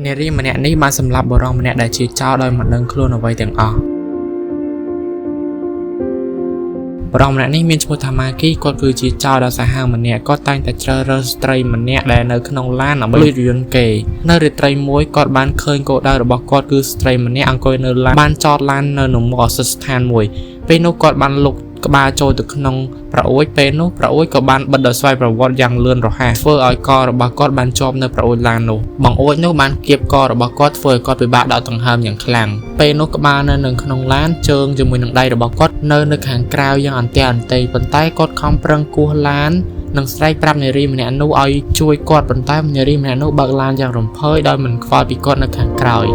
នារីម្នាក់នេះបានសម្លាប់បុរសម្នាក់ដែលជាចោរដោយមិនដឹងខ្លួនអ្វីទាំងអស់បុរសម្នាក់នេះមានឈ្មោះថាម៉ាគីគាត់គឺជាចោរដ៏សាហាវម្នាក់គាត់តែងតែជ្រើសរើសស្ត្រីម្នាក់ដែលនៅក្នុងឡានដើម្បីលួចរថយន្តគេនៅរាត្រីមួយគាត់បានឃើញគោលដៅរបស់គាត់គឺស្ត្រីម្នាក់អង្គុយនៅឡានបានចតឡាននៅនៅមុខឱសថស្ថានមួយពេលនោះគាត់បានលុកក្បាលចូលទៅក្នុងប្រអួយពេលនោះប្រអួយក៏បានបិទដោយស្វ័យប្រវត្តិយ៉ាងលឿនរហ័សធ្វើឲ្យករបស់គាត់បានជាប់នៅប្រអួយឡាននោះបង្អួចនោះបានគៀបករបស់គាត់ធ្វើឲ្យគាត់ពិបាកដកដង្ហើមយ៉ាងខ្លាំងពេលនោះក្បាលនៅនៅក្នុងឡានជើងជាមួយនឹងដៃរបស់គាត់នៅនៅខាងក្រៅយ៉ាងអន្ទះអន្ទៃប៉ុន្តែគាត់ខំប្រឹងគោះឡាននិងស្រែកប្រាប់នារីម្នាក់នោះឲ្យជួយគាត់ប៉ុន្តែនារីម្នាក់នោះបើកឡានយ៉ាងរំភើយដោយមិនខ្វល់ពីគាត់នៅខាងក្រោយ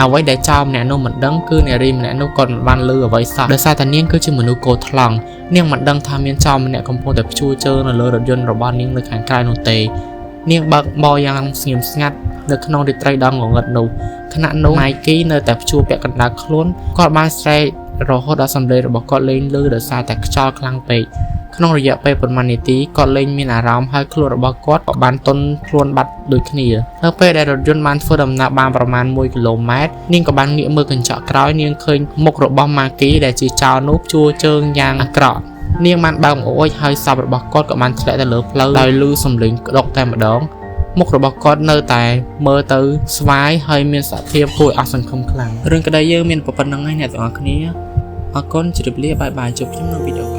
អ្វីដែលចោរម្នាក់នោះមិនដឹងគឺនារីម្នាក់នោះគាត់មិនបានលឺអ្វីសោះដោយសារតែនាងគឺជាមនុស្សកោថ្លង់នាងមិនដឹងថាមានចោរម្នាក់កំពុងតែព្យួរជើងនៅលើរថយន្តរបស់នាងនៅខាងក្រៅនោះទេនាងបើកបរយ៉ាងស្ងៀមស្ងាត់នៅក្នុងរាត្រីដ៏ងងឹតនោះខណៈនោះម៉ៃគីនៅតែព្យួរពាក់កណ្ដាលខ្លួនគាត់បានស្រែករហូតដល់សំឡេងរបស់គាត់លែងឮដោយសារតែខ្យល់ខ្លាំងពេកក្នុងរយៈពេលប៉ុន្មាននាទីគាត់លែងមានអារម្មណ៍ហើយខ្លួនរបស់គាត់ក៏បានទន់ខ្លួនបាត់ដូចគ្នានៅពេលដែលរថយន្តបានធ្វើដំណើរបានប្រមាណ1គីឡូម៉ែត្រនាងក៏បានងាកមើលកញ្ចក់ក្រោយនាងឃើញមុខរបស់ម៉ាគីដែលជាចោរនោះព្យួរជើងយ៉ាងអាក្រក់នាងបានបើកបង្អួចហើយសពរបស់គាត់ក៏បានធ្លាក់ទៅលើផ្លូវដោយឮសំឡេងក្តុកតែម្ដងមុខរបស់គាត់នៅតែមើលទៅស្វាយហើយមានសភាពគួរឲ្យអស់សង្ឃឹមខ្លាំងរឿងក្តីយើងមានប៉ុណ្្នឹងហើយអ្នកទាំងអស់គ្នាអរគុណជម្រាបលា bye bye ជួបខ្ញុំនៅវីដេអូ